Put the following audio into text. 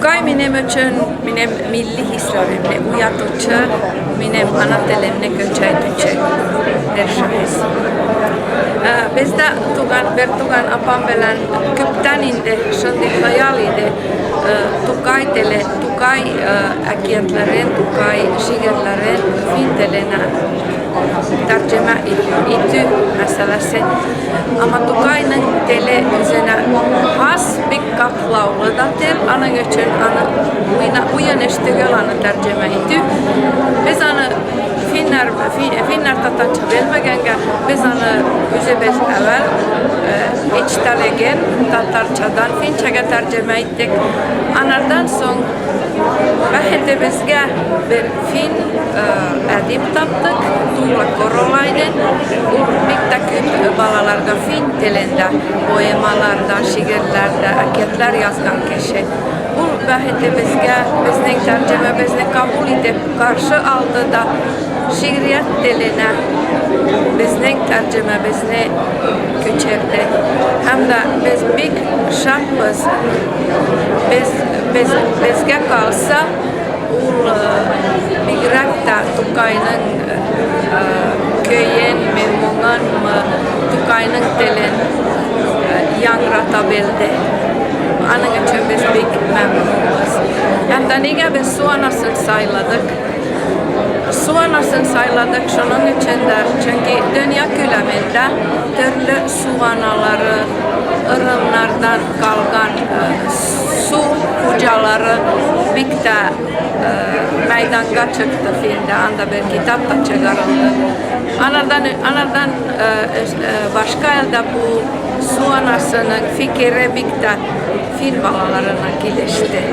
Тукай минем өчен минем милли хисләремне уятучы, минем ана телемне көчәйтүче бер шәхес. Бездә туган, бер туган апам белән күптән инде шундый хыял иде. Тукай теле, Тукай әкиятләрен, Тукай шигырьләрен фин теленә тәрҗемә итү мәсьәләсе. Ама Тукайның теле үзенә хас, бик катлаулы да тел, аның өчен аны уйна, уен эш түгел аны тәрҗемә итү. Без аны финнар, финнар татарча белмәгәнгә, без аны үзебез әвәл эчтәлеген татарчадан финчәгә тәрҗемә иттек. Анардан соң бәхетебезгә бер Фин әдип таптык, Тула Королайнен. Ул бик тә күп балаларга фин телендә поэмалар да, шигырьләр дә, әкиятләр язган кеше. Ул бәхетебезгә безнең тәрҗемәбезне кабул итеп каршы алды да, шигърият теленә безнең тәрҗемәбезне күчерде. Һәм дә без бик шатбыз. Без, без, безгә калса, Ул бигрәк тә Тукайның көенме, моңынмы, Тукайның телен яңгырата белде. Аның өчен без бик мәмнүнбез. Һәм дә нигә без Су анасын сайладык? Су анасын сайладык шуның өчен дә, чөнки дөнья күләмендә төрле су аналары, ырымнардан калган Су хуҗалары бик тә мәйданга чыкты фильмдә, анда бер китап та чыгарылды. Анардан, анардан башка елда бу су анасының фикере бик тә фин балаларына килеште.